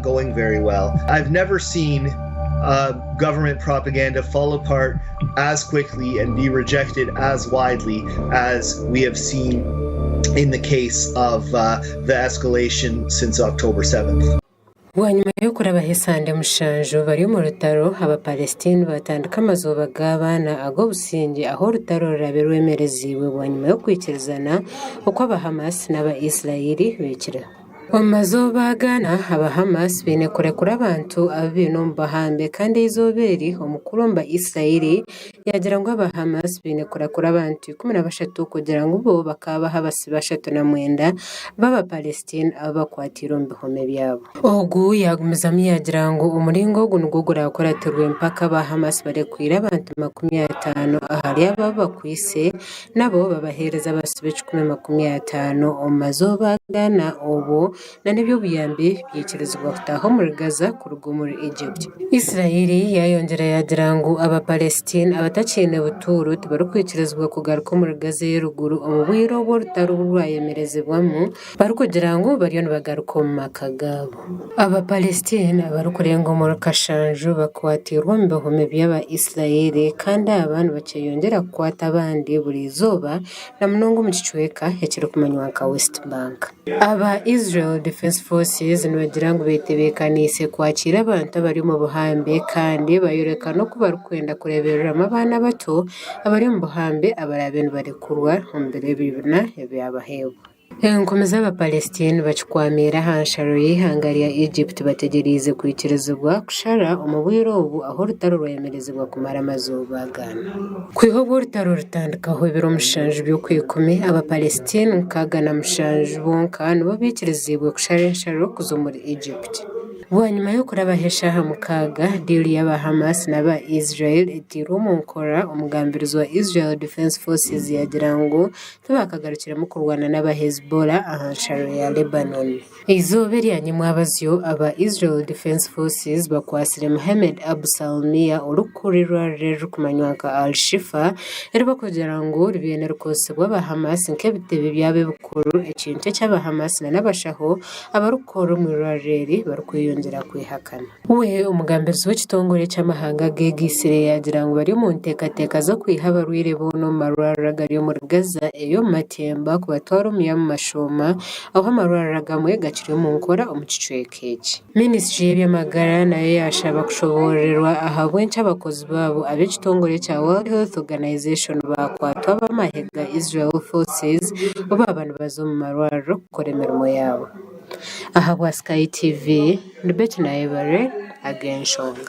not going very well. I've never seen government propaganda fall apart as quickly and be rejected as widely as we have seen in the case of the escalation since October 7th. Bwanyima y'okurabaho esande mushanju bari omu rutaro, Abapalestine batandika amazooba g'abaana ag'obusingye ahu orutaro ruraabe rwemereziibwe bwanyima y'okwikirizana oku aba Hamas n'aba Israeli biikireho. Omu mazooba aga, aba Hamas baine kurekura abantu abu baine omu buhambe kandi eizooba eri, omukuru omu ba Israeli yaagira ngu aba Hamas baine kurekura abantu 13 kugira ngu bo bakaabaha abasibe 39 b'Abapalestine abu bakwatiire omu bihome byabo. Ogu yaagumizamu yaagira ngu omuringo ogu nigwo guraakuratirwe mpaka aba Hamas barekwire abantu 50 ahari abo abu bakwaitse nabo babaheereza abasibe 150 omu mazooba aga obwo n'eby'obuyambi byaikirizibwa kutaaha omuri Gaza kuruga omuri Egypt. Israeli yaayongyera yaagira ngu Abapalestine abatakiine butuuro tibarikwikirizibwa kugaruka omuri Gaza ey'eruguru omu bwire obu orutaro obu rwayemerezibwamu barikugira ngu bariyo nibagaruka omu maka gaabo. Abapalestine abarikurenga omuri kashanju bakwatiirwe omu bihome by'aba Israeli kandi aba nibakyeyongyera kukwata abandi buri izooba na munonga omu kicweka ekirikumanywa nka West Bank. Aba Israel Defence Forces nibagira ngu betebeekaniise kwakiira abantu abari omu buhambe kandi bayoreka n'oku barikwenda kureebereramu abaana abato abari omu buhambe abaraabe nibarekurwa omu biro ebibina ebyabaheebwa. Enkumi z'Abapalestine bakikwamiire aha nsharo y'eihanga rya Egypt bategyereize kwikirizibwa kushara omu bwire obu ahu orutaro rwayemerezibwa kumara amazooba gana. Kwiha obu orutaro rutandikaho ebiro mushanju by'okwikumi, Abapalestine 67 bonka nibo baikiriziibwe kushara ensharo kuza omuri Egypt. Bwanyima y'okurabaho eshaaha mukaaga, diiru y'aba Hamas n'aba Israel etairwe omu nkora, omugambirizi wa Israel Defence Forces yaagira ngu tibakagarukiremu kurwana n'aba Hezbollah aha nsharo ya Lebanon. Eizooba erya nyimwabazyo, aba Israel Defence Forces bakwatsire Mohammed Abu Salmiya orikukurira eirwariro eririkumanywa nka Al Shifa eribarikugira ngu ribaire nirikozesibwa aba Hamas nk'ebitebe byabo ebikuru ekintu eki aba Hamas n'abashaho abarikukora omu irwariro eri barikweyongyera kwehakana. We omugambirizi w'ekitongore eky'amahanga ageegaitsire yaagira ngu bari omu nteekateeka z'okwiha abarwaire boona omu marwariro agari omuri Gaza ey'omu matemba kubatwara omu y'omu mashuuma ahu amarwariro agamwe gakiri omu nkora omu kicweka eki. Minisiture y'eby'amagara nayo yaashaba kushoboororerwa ahabw'enki abakozi baabo ab'ekitongore ekya World Health Organization baakwatwa ab'amahe ga Israel Forces obu baaba nibaza omu marwariro kukora emirimo yaabo. Ahabwa Sky TV, ndi Betty Nayebare, Ag'enshonga.